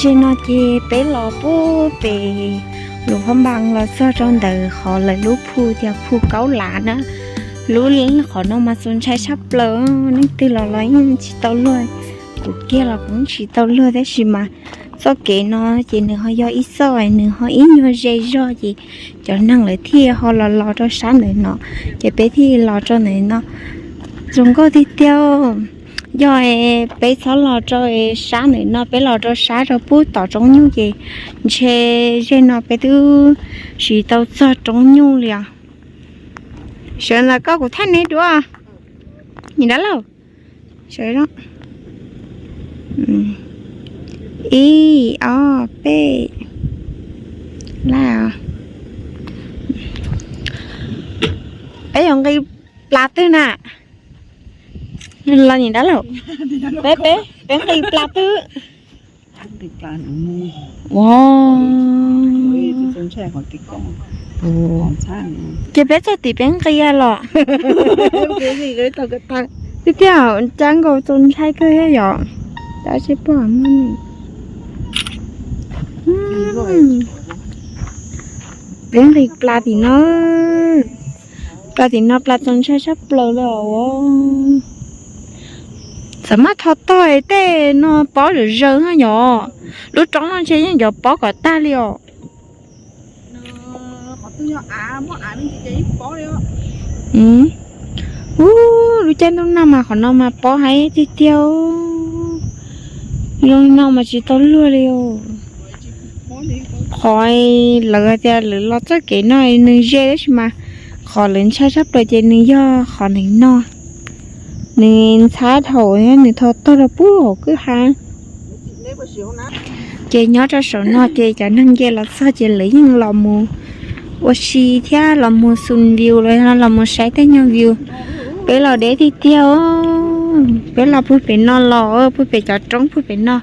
Tsheb no ces peb los puag pem Luam Phab Npas los txog rau ntawm qhov lawv lub phu tias phu Kaub Lav na. Lub qhov no mas txaus ntshai tshaj plaws, leej twg los los yeej tsis tau luag. Kuv kiag los kuv tsis tau luag tab sis mas txoj kev no ces nws ho yog ib txoj nws ho ib nyuag ze zog ces cov neeg lawv thiaj ho los los rau sab ntawm no, ces peb thiaj los rau ntawm no. Zoo nkauj tiag tiag. Yog peb txhob los rau sab ntawm no, peb los rau sab rau puag tom roob nyuj ces ntshe ze no peb twb tsis tau txog roob nyuj li os. Sawv ntawm koj kuv thaij neb dua. Nim dab laug, sawv, ib, ob, peb, laj, peb yuav nqis plas twg na? Los nim dab laug, peb, peb, peb nqis plas twg? Ua, ces peb txog tim peb nqis los. Tiag tiag, cab nkaus txaus ntshai kawg thiab yom. Tab sis pom, peb nqis plas tim no, plas tim no plas txaus ntshai tshaj plaws li os. Txawm maj tho tog tej no pob zawm zaws na yom. Lub roob no ntshe yeej cov pob kom tag li os. Ub, lub caij ntuj no mas qhov no mas pob heev tiag tiag. Zoo li no mas tsis tau luag li os. Qhov lawv hais tias lawv los txoj kev no nws ze tab sis mas qhov lawv ntshai tshaj plaws ces nws yog qhov ntawm no. Nws ntxhab dhau thiab nws tho tog rau puag hauv kwj ha. Ces nyob rau saum no ces cov neeg nce los txog ces lawv yeej los mus ua si thiab los mus xum view los yog los mus saib tej nyuag view. Peb los deb tiag tiag, peb los puag pem no los, puag pem cov roob puag pem no,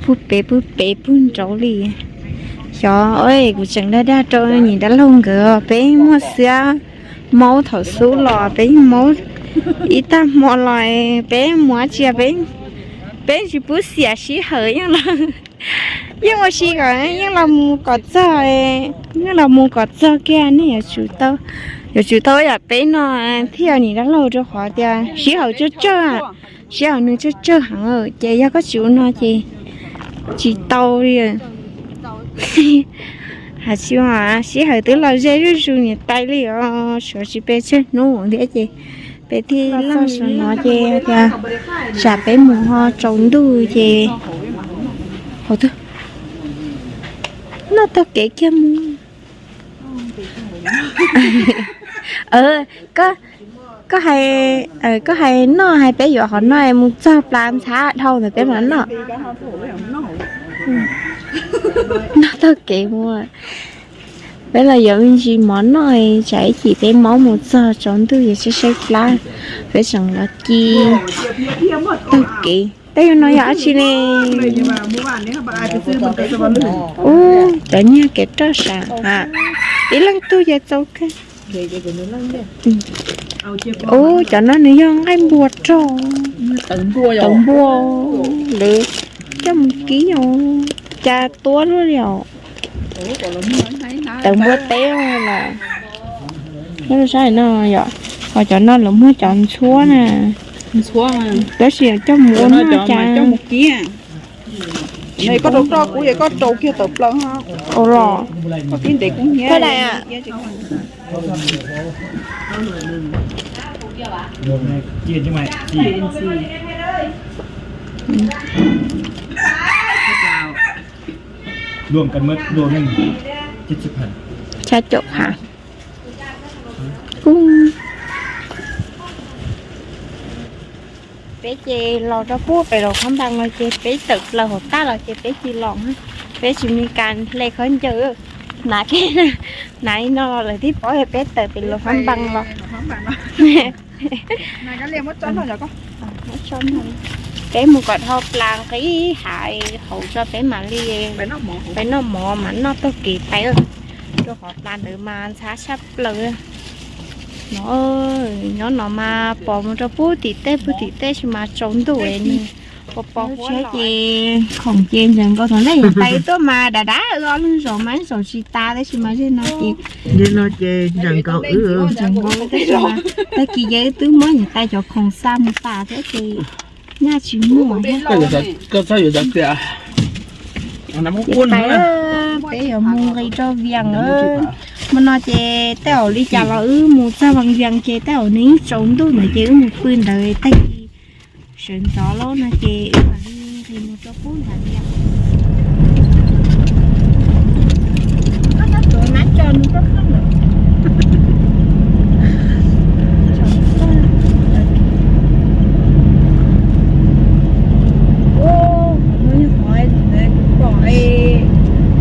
puag pem puag pem puag nraud li. Xyov, kuv tseem dag dag rau niam dab laug nkawd, peb muaj xiab maub thaum xub los peb yeej maub ib tag hmo los, peb mus dab tsi peb, peb tsis pub xiam sij hawm yeej los, yeej ua si kom yeej los mus kom txog, yeej los mus kom txog kiag nej yuav tsum tau, yuav tsum tau yam peb no thiaj niam dab laug rau qhov tias sij hawm tsawg tsawg, sij hawm nws tsawg tsawg heev ces yog koj tsis ua no ces tsis tau li. Hais tsis mas sij hawm twb los ze zuj zus niam tais li os, suav tsis pes tsawg hnub thiab ces peb thiaj los saum no ces tias tsam peb mus ho tsaus ntuj ces hauv twg noj taug kev kiag mus. Koj, koj hais, koj hais noj hais peb yuav qhov no mus txog plas ntxhab dhau ntawd peb mam noj. Noj taug kev mus. Peb los yuav me ntsis mov noj, tsam ib chim peb maub mus txog tsaus ntuj yuav saib saib plab, peb tseem los ci taug kev. Tej yog no yog dab tsi ne? Ub, cov nyiag kev roj sam ha, ib leej tug ces txaus kawg. Ub, cov no nws yog nqaij npua roj, tawv npua, lawv coj mus kib os, cas tuab luaj li os. Tawv npua teb los, saib no yom, ho cov no lawv muag cov ntxhuab na, tab sis coj mus ua noj cas. Koj rau kiag tawv plaws, koj tib ntev kuv hnyiab. Xya caum phav. Peb ces los rau puag pem Luam Phab Npas los ces peb tawm plaws hauv tag los ces peb cia los, peb tsis me kas hle khaub ncaws, hnav kiag, hnav li no los lawv twb paub peb tawm pem Luam Phab Npas los. Peb mus kom dhau plas nqis hav hauv tso peb mam li, peb noj mov mas noj taug kev pais, rau qhov plas ntawd mas ntxhab tshaj plaws. No, nyob no mas pom mus rau puag tim tej puag tim tej sis mas tsaus ntuj nws Ces khoom ces ntsees nkaus thaum ntej yog pais tuaj mas dav dav, ob leeg zaum mas zaum tsis tas, tab sis mas zej no ces, zej no ces ntsees nkaus wb, ntsees nkaus wb tab sis mas tag kis ces wb twb muab niam tais cov khoom xa mus tas thiab ces nyaj tsis muaj thiab. Koj txhob yuav cov tias, ces pais, peb yuav mus nqis rau Vias. Hmo no ces tej zaum li cas los wb mus txog Vaj Vias ces tej zaum nws yeej tsaus ntuj ntawd ces wb mus pw ntawd tag kis sawv ntxov lawm no ces wb mam li nqis mus rau pub ntawd tiag.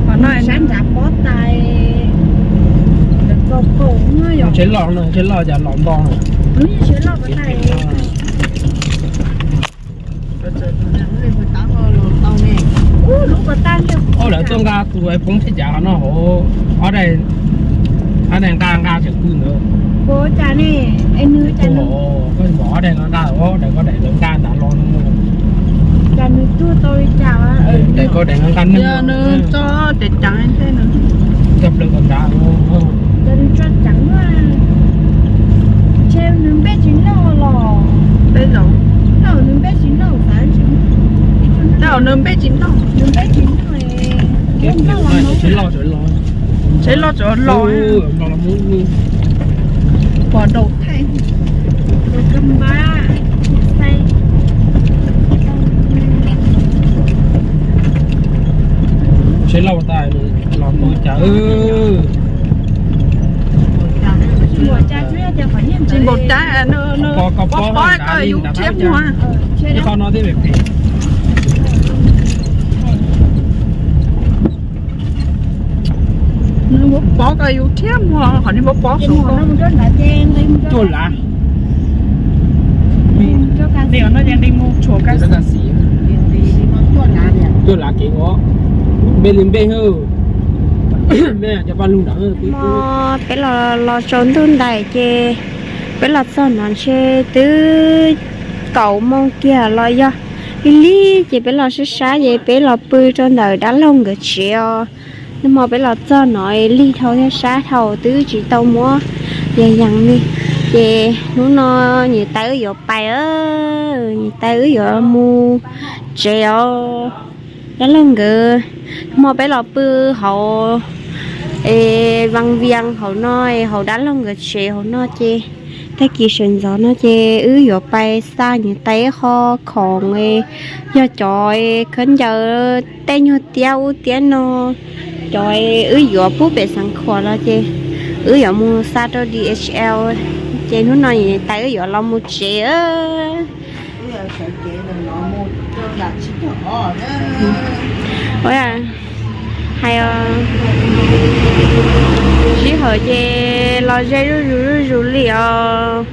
Qhov no sab nrad pob tais, tsheb loj no, tsheb loj cas los nto no. Lawv tuaj nqa tus poob tsheb cav no hauv, ob daim, ob daim nqa nqa tseem pw ntawd. Koj ob daim nqa nqa, ob daim koj daim lawv nqa nrad los no. Daim koj daim nqa nqa neeg. Coj plaws kom nrad. Tsis loj, tsis loj. Pom daus thaij. Tsheb loj tas los mus cas. Tsis npaum cas, koj pob koj yuav thiab muag. Qhov no thiab pem pem. Nws muab pov ko yus thiab muag, qhov nws muab pov xwb. Cuaj lav. Cuaj lav kev ua npe li npe hwb. Cov paj lug nrad. Hmo peb los los tsaus ntuj ntais ces peb los txog no ntshe twb kaum moos kiag los yog lig lig ces peb los sab sab ces peb los pw rau ntawm dab laug nkawd tsev os. Nag hmo peb los txog no lig dhau thiab sab dhau twb tsis tau muab yees yees li. Ces hnub no niam tais wb yuav pais, niam tais wb yuav mus tsev os. Dab laug nkawd, hmo peb los pw hauv Vaj Vias hauv no, hauv dab laug nkawd tsev hauv no ces tag kis sawv ntxov no ces wb yuav pais xa niam tais qho khoom, yog cov khaub ncaws tej nyuag tiab ub tiab no, cov wb yuav pub pem Xeev Khuam los ces wb yuav mus xa rau D H L ces hnub no niam tais wb yuav los mus tsev. Hais sij hawm ces los ze zuj zus zuj zus li os.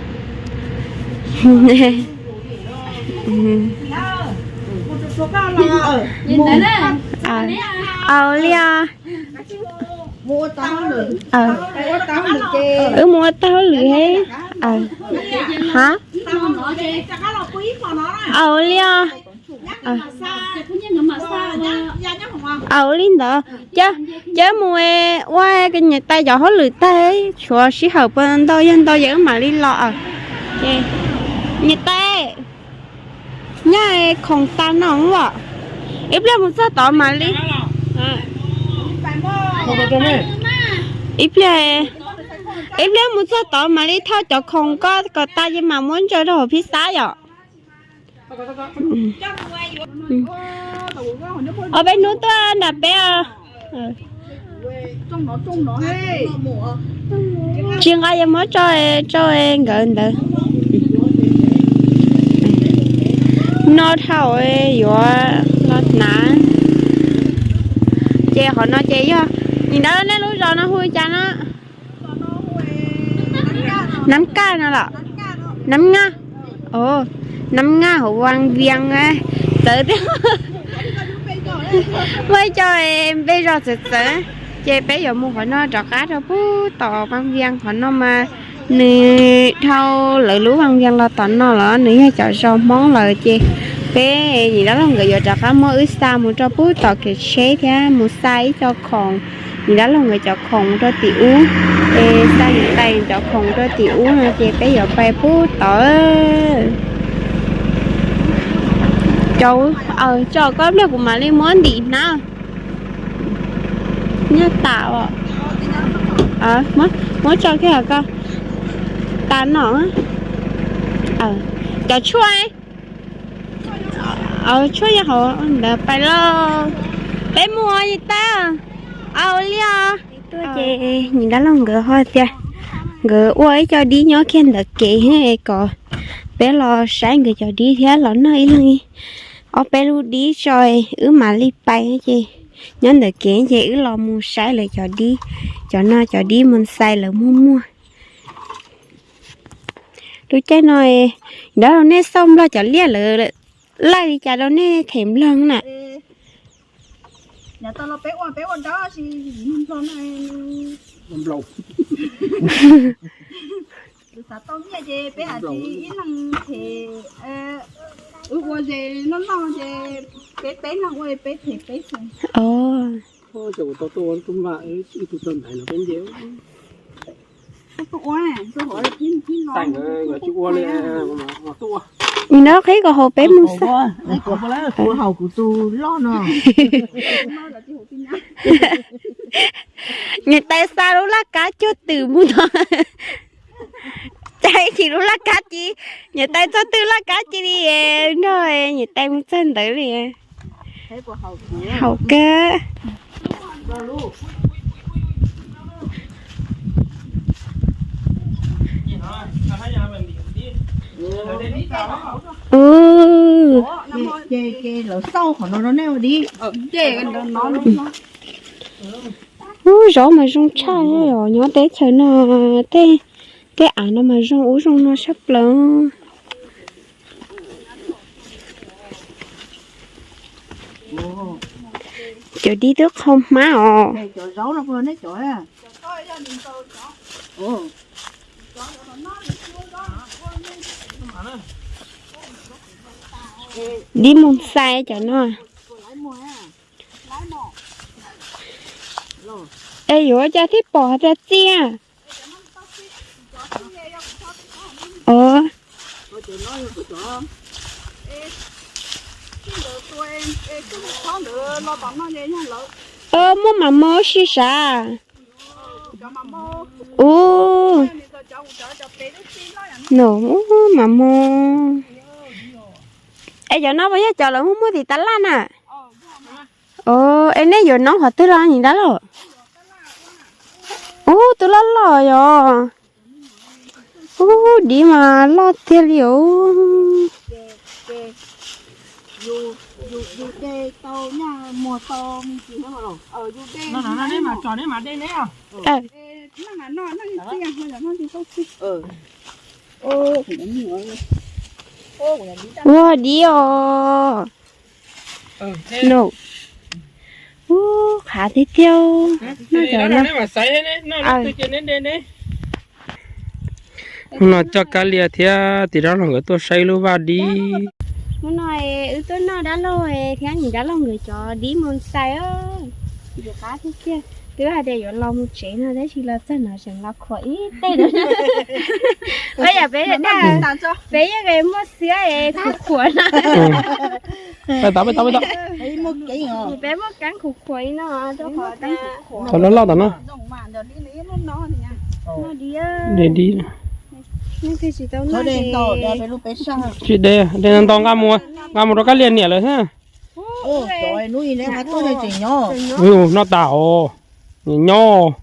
Au li os. Wb mus ua tau hauj lwm he. Ha, au li os. Au li ntawd, ces mus ua niam tais cov hauj lwm tag, tshuav sij hawm puas ntau yog ntau ces wb mam li los. Niam tais, nyaj khoom tas no os, ib pliag mus txog tod mam li, ib pliag, ib pliag mus txog tod mam li thauj cov khoom koj kom tas ces mam muab ntsaws rau hauv phij xab yom. Ob peb hnub tuaj nram peb os. Tsis nqa yuav muab tso, tso nkawd ntawd. No dhau yuav los hnav. Ces qhov no ces yog, nim ntawd nej lub zos no hu li cas no? Nab Kaj no los? Nab Ngaj. Nab Ngaj hauv Vaj Vias. Txawv tiag. Muaj ib co npe zos txawv txawv. Ces peb yuav mus qhov no rov qab rau pug tom Vaj Vias qhov no mas nws dhau lawv lub Vaj Vias los tom no los nws yog cov zos Hmoob lawm ces Peb niam dab laug nkawd yuav rov qab muab wb xa mus rau pub tom kev tsheb thiab mus xa ib co khoom, niam dab laug nkawd cov khoom rau tim ub, es xa niam tais cov khoom rau tim ub no ces peb yuav pais pub tod. Cov, tso koj pliag kuv mam li muab ntim hnab. Nyob tas, muab tso kiag koj. Tas no. Cov tshuaj, tshuaj nyob hauv ntawd pais lauj. Peb mus os, niam tais. Au li os. Tuaj ces niam dab laug nkawd ho tias nkawd ua ib co dib nyob kiag ntawm kev kom peb los saib nkawd cov dib thiab los noj ib leeg ob peb lub dib tso, wb mam li pais ces nyob ntawm kev ces wb los mus saib lawv cov dib, cov no cov dib mus xais lawv muag muag. Lub caij no, niam dab laug nej xauj nplog cov liaj lawv laij li cas rau nej them nplog na? Xav tau nyiaj ces peb hais tias ib leeg them, wb ua ze noj noj ces peb peb leeg ua peb them peb xwb. Nim no qhib kom hauv peb mus xwb. Niam tais xa lub laj kab cuag twm mus no. Cas ib chim lub laj kab ci, niam tais txog twg laj kab ci li no, niam tais mus txog ntawd li. Haum kawg. Ces lawv xauj qhov no rau nej ua dib. Ub, zaub mas zoo tshaj os, nyob teb chaws no, tej, tej av no mas zoo ub zoo no sab plaws. Cov dib twb qhau hmab os. Dib mus xais cov no. Es yuav ua cas thiaj pom hais tias txiaj? Os, muaj mam mos si sav. Ub, no, ub, mam mos. Es cov no puas yog cov lawv muaj muaj tim tas laj na? Es nej yuav noob qhov twg los niam dab laug? Ub, twb loj loj yog. Ub, dib mas loj tiag li os. Ua dib os. No. Ub, qhav tiag tiag. Hnub no coj Kab Lia thiab tim dab laug nkawd tuaj saib lub vaj dib. Hnub no wb tuaj noj dab laug thiab niam dab laug nkawd cov dib mus xais. Ntxim qab tiag tiag. Twb hais tias yuav los mus tsev no tab sis los txog no tseem los khuam ib teg. Ua yam peb, peb yeej muaj xiab es khuam khuam no. Peb muaj keeb khuam khuam li no. Tom loj loj tom no. Tsis de, de ntau nqa mus, nqa mus rau Kab Lia niam lawm xwb. Noj tas os, nyob.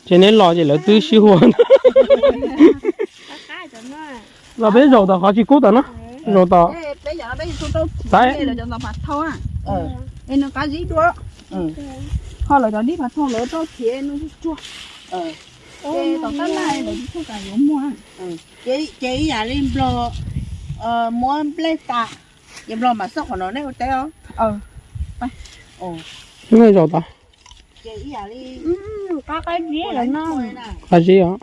Ces neb los ces lawv twb sib hua. Los peb zaum tom qhov tsis kub tom no, zaum tom. Xaiv. Ces ib yam li Nplog muab nplej tas, ces Nplog mam xauj qhov no nej ua teb os. Zaum tod. Qab zib os.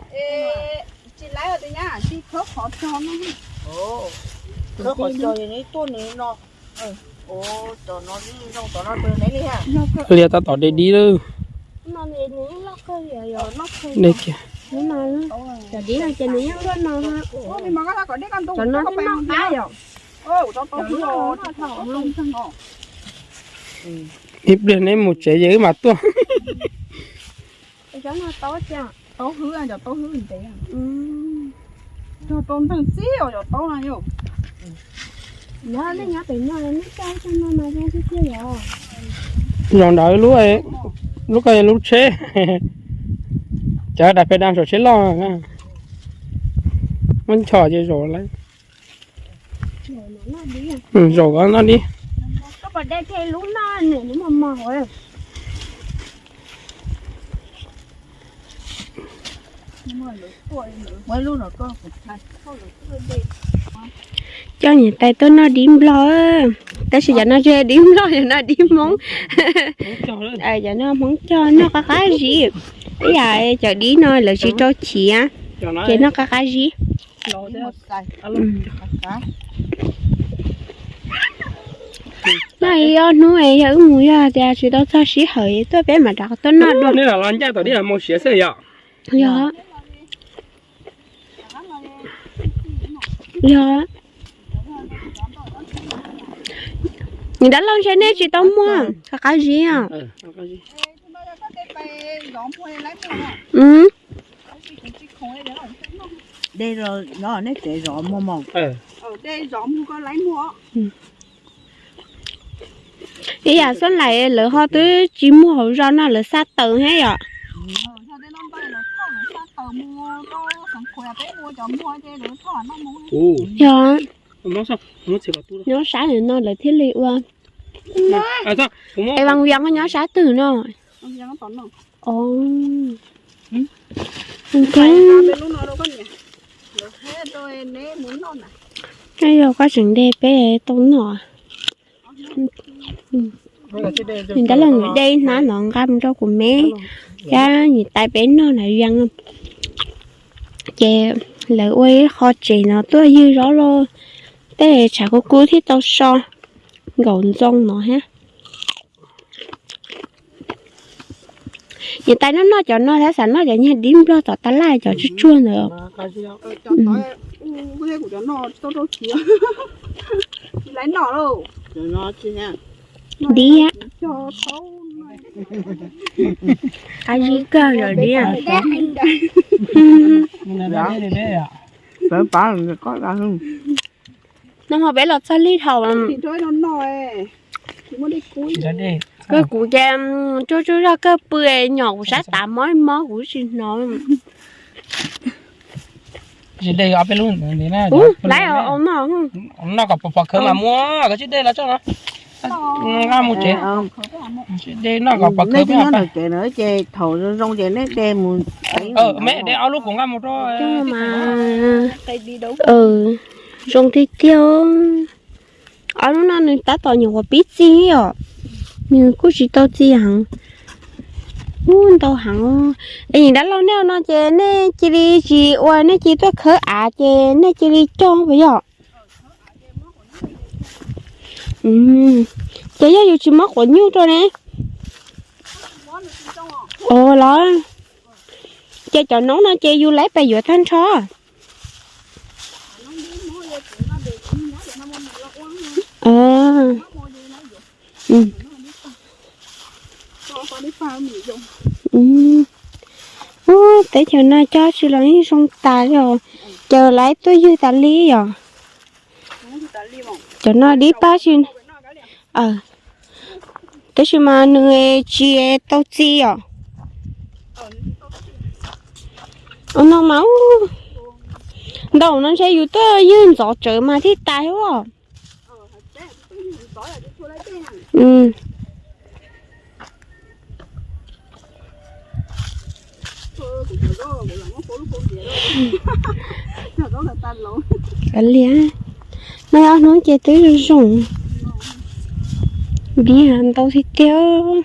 Lias tab tom de dib lawm. Ib pliag neb mus tsev ces wb mam tuaj. Zaum ntawd lub, lub ko lub tsheb, cov daim pem dam saum tsheb loj, muab nchos ces zaum lawm. Zaum ko noj dib. Coj niam tais tuaj noj dib nplog, tab sis cov no tsis yog dib nplog, cov no dib Hmoob. Cov no Hmoob cog noj qab qab zib. Ib yam cov dib no lawv tsis rau chiv, ces noj qab qab zib. Noj ib ob hnub es yog wb mus, yog tias tsis tau txog sij hawm tuaj peb mam rov qab tuaj noj dua. Neb los los ncaj tom dib los mus siav xwb yom? Yog. Yog. Niam dab laug ntshe nej tsis tau muag qab qab zib os. Ib yam xab lais lawv ho twb tsis muag hauv zos no, lawv xa taws thiab yom. Yog. Nyob sab no lawv thiaj li ua. Es Vaj Vias nyob sab twg no? Yog koj tseem de peb tau noj. Niam dab laug de hnab no nqa mus rau kuv me thiab niam tais peb noj na. Ces lawv ua ib qho tsev no tuaj ywg zaub los, tej tshav kub kub thiaj tau so nkaus ntxoo no thiab. Niam tais noj noj cov no thiab xav noj cov nyuag dib nplog tom tab laj cov tsuag tsuag ntawd. Dib. Qab zib kawg yog dib. No ho peb los txog lig dhau. Kawg kuv ces tsuag tsuag zog kawg pw, nyom kuv sab tav mob mob kuv tsis hnov. Tsis de ob peb lub ntawd na. Ub, laiv os, no. Noj kom pom khawv mas muab koj tsis de los tso no. Nqa mus tsev. Tsis de noj kom pom khawv peb. Ces thaum zoo zoo ces neb de mus. Me de ob lub kuv nqa mus rau. Zoo tiag tiag. Ob lub no nws tab tom nyuam qhuav pib txi os. Nws kuj tsis tau txi heev. Ub, ntau heev. Es niam dab laug, nej ua no ces nej cia li tsis ua, nej cia li tuaj khawb av ces nej cia li cog puas yog? Ces yog yus tsis muab quav nyuj rau ne? Ua los, ces cov noob no ces yus laiv pes yuav tag nrho. Ub, teb chaws no cog tsis los yeej zoo tas li os. Ces laiv tuaj ywg tas li yom. Cov no dib pab tsis. Tab sis mas nws tsis tau txi os. Ua no mas, ntau no ntshe yus tuaj ywg ntxov tsawv mas thiaj tas thiab. Kav liam, no ob hnub ces twb zoo zoo. Dib ntau tiag tiag.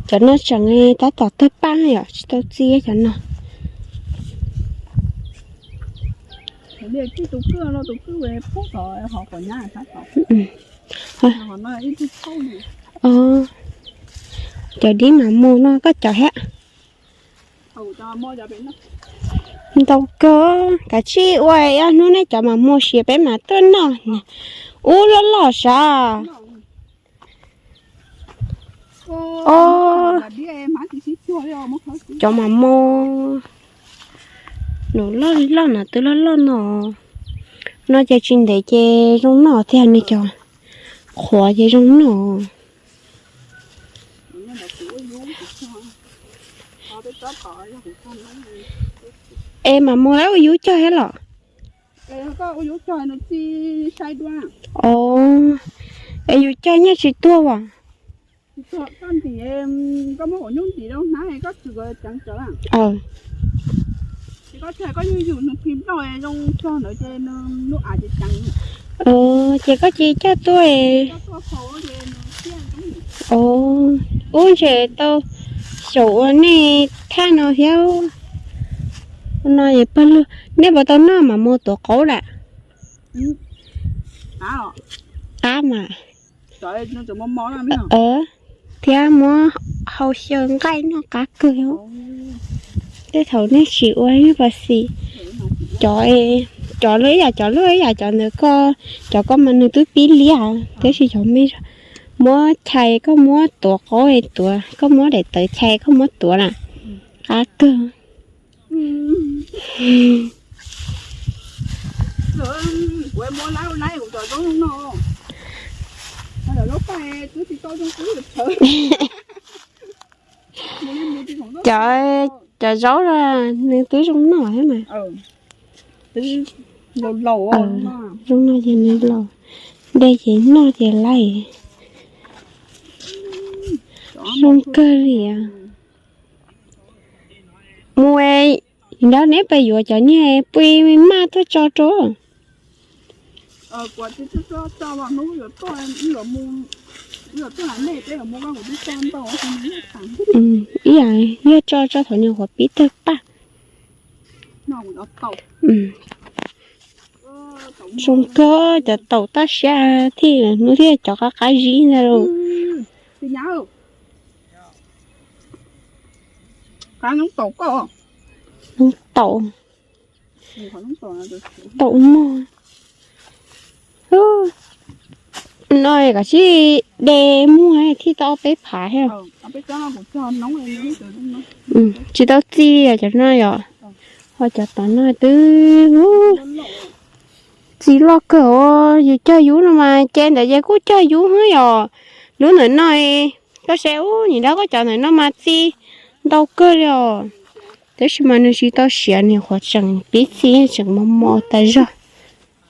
Cov no tseem tab tom tawg paj yom, tsis tau txi cov no. Cov dib mas mus no koj cov thiab. Ntau kawg, kav tsij ua ib ob hnub nej cov mas mus siav peb mam tuaj noj. Ub loj loj sav. Cov mas mus nws loj li loj no twb loj loj no. No ces tsis ntev ces zoo noj thiab, nws cov qhuav ces zoo noj. Es mas mus lawv ua yub cog thiab los? Es yus cog nyiaj tsis tuag as? Ces koj cia coj tuaj. Ub, ntshe tau xyaum ua nej thaj no thiab. No es pawg lug, nej puas tau noj mas mus tuav qaub lawm? Qab mas. Thiab muab hau xyaw nqaij noj qab kawg. Tej thaum nej tsis ua nej puas xis. Cov, cov luaj ib yam, cov luaj ib yam, cov ntawd koj, cov koj mas nws twb pib liab, tab sis cov me muab chais, koj muab tuav qaub tuav, koj muab daim tawv chais koj muab tuav na, qab kawg. Cov, cov zaub nws twb zoo noj thiab mas. Zoo noj ces nws los, de ces noj ces laij. Zoo kawg li. Mus, nrog neb pais yuav cov niag pui maj tuaj tso rau. Ib yam, yog tso tso thaum nws qhuav pib tawg paj. Zoo kawg, cov taum taj siab thiab, hnub thiab cov qab qab zib ntag lauj. Taum, taum mog. No kom sib de muag thiaj tau ob peb phav thiab. Tsis tau txi li cov no yom. Ho cov tom no twb txi loj kawg os. Yus cog yub no mas ces ntawd ces kuj cog yub hwb yom. Lub ntawm no, koj saib ub, nim no koj cov ntawm no mas txi ntau kawg li os. Tab sis mas nws tsis tau siav, nws qhuav tseem pib txi tseem mos mos tas zog.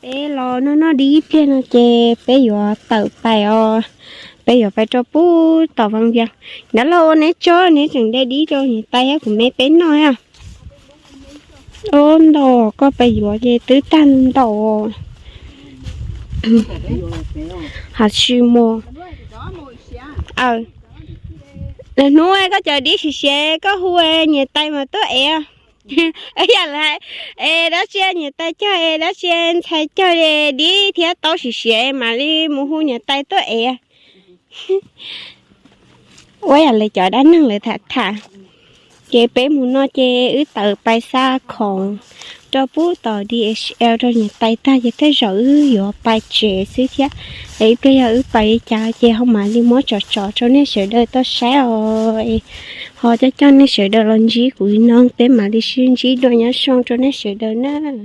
Peb los noj noj dib ib pliag no ces peb yuav tawm pais os. Peb yuav pais rau pub tom Vaj Vias. Nrad los ua neb tso, neb tseem de dib rau niam tais thiab kuv me peb noj thiab. Ub, ntau, koj pais yuav ces twb tag ntau. Hais tsis mus. Aw, lwm hnub koj cov dib siav siav koj hu niam tais mas tuaj ev. Yam li es dab tsi niam tais cog es dab tsi ntxhais cog dib thiab taub siav siav mam li mus hu niam tais tuaj ev. Ua yam li cov dab neeg lawv tham tham. Ces peb mus no ces wb tawm pais xa khoom rau pub tom D H L rau niam tais tag ces tej zaum wb yuav pais tsev xwb thiab. Es ib pliag yog wb pais li cas ces ho mam li muab tsom tsom rau nej sawv daws tau saib os. Ho coj coj nej sawv daws los ntsib kuv no, peb mam li sib ntsib dua, nyob zoo rau nej sawv daws nawb.